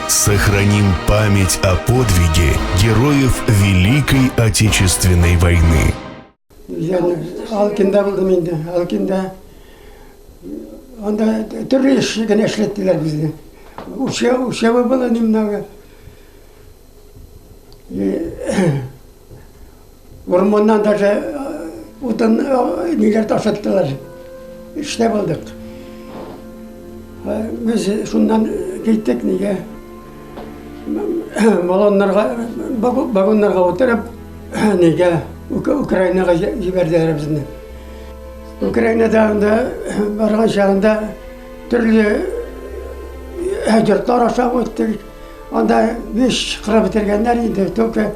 Сохраним память о подвиге героев Великой Отечественной войны. Алкинда булдым инде. Алкинда анда төрле эш генә эшләттеләр безне. Учеба было немного. И урманнан даже утын ниләр ташыттылар. Эштә булдык. Без шуннан киттек нигә? Баллоннарга, вагоннарга утырып, нигә Украинага җибәрделәр безне. Украинада анда барган чагында төрле йортлар аша үттек. Анда биш кырып бетергәннәр инде, только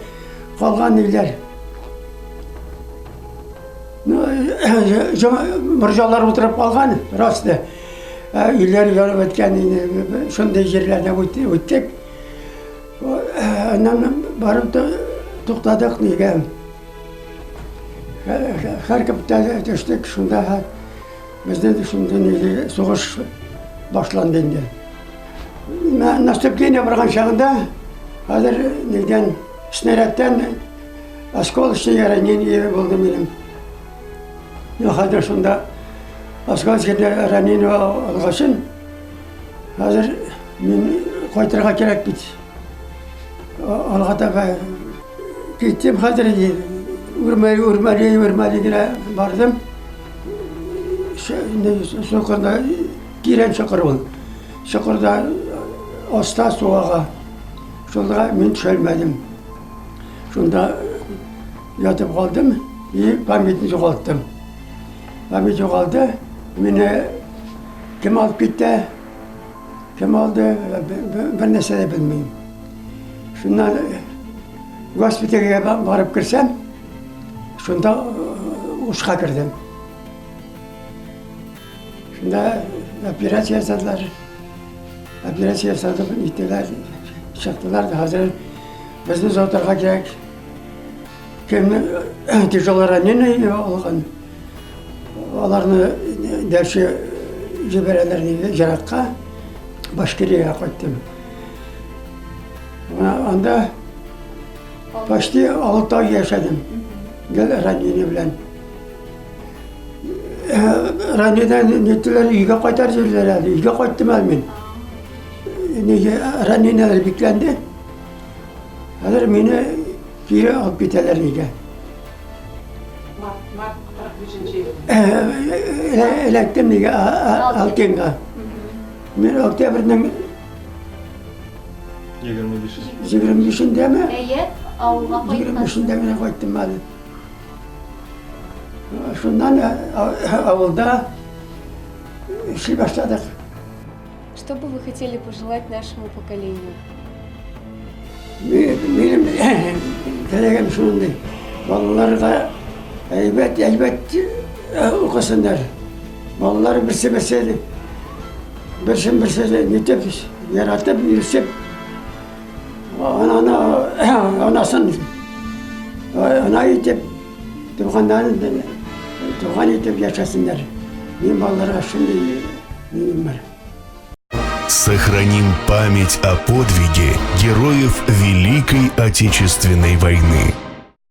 калган өйләр. Ну, морҗалар утырып калган, рас да. Өйләр янып беткән инде, шундый җирләрдән үттек. Аннан барып туктадык нигә. Харьковта төштек, шунда безнең шунда нигә сугыш башланды инде. Наступление барган чагында хәзер нидән снарядтан осколочный ранение булды минем. Ну, хәзер шунда осколочный ранение алгачын, хәзер мин кайтырга кирәк бит. Алга таба киттем хәзер үрмәли, үрмәли, үрмәли генә бардым. Чокырда тирән чокыр ул. Чокырда аста су ага. Шунда мин төшәлмәдем. Шунда ятып калдым и памятьне югалттым. Память югалды. Мине кем алып китте? Кем алды? Бер нәрсә дә белмим. Шуннан госпитальгә барып керсәм, шунда ушка кердем. Шунда операция ясадылар. Операция ясадып, иттеләр, чыктылар. Хәзер безне озатырга кирәк. Кемне тяжелое ранение алган, аларны дальше җибәрәләр диде, еракка, Башкирияга кайттым. Анда почти 6 ай яшәдем. Гел ранение белән. Ранениедән ниттеләр, өйгә кайтар җибәрделәр әле. Өйгә кайттым әле мин. Нигә ранениеләр бикләнде. Хәзер мине кире алып китәләр өйгә. Март 45 ел. Эләктем нигә Алтынга. Мин октябрьнең 25. 25-ндәме? Әйе, авылга кайткан. 25-ндә генә кайттым әле. Шуннан авылда эшли башладык. Что бы вы хотели пожелать нашему поколению? Минем теләгем шундый. Балаларга әйбәт, әйбәт укысыннар. Балалар берсе-берсе берсен-берсе нитеп, яратып, йөрсеп, ананы, анасын ана итеп, туганнарын туган итеп яшәсеннәр. Мин балаларга шундый нием бар. Сохраним память о подвиге героев Великой Отечественной войны.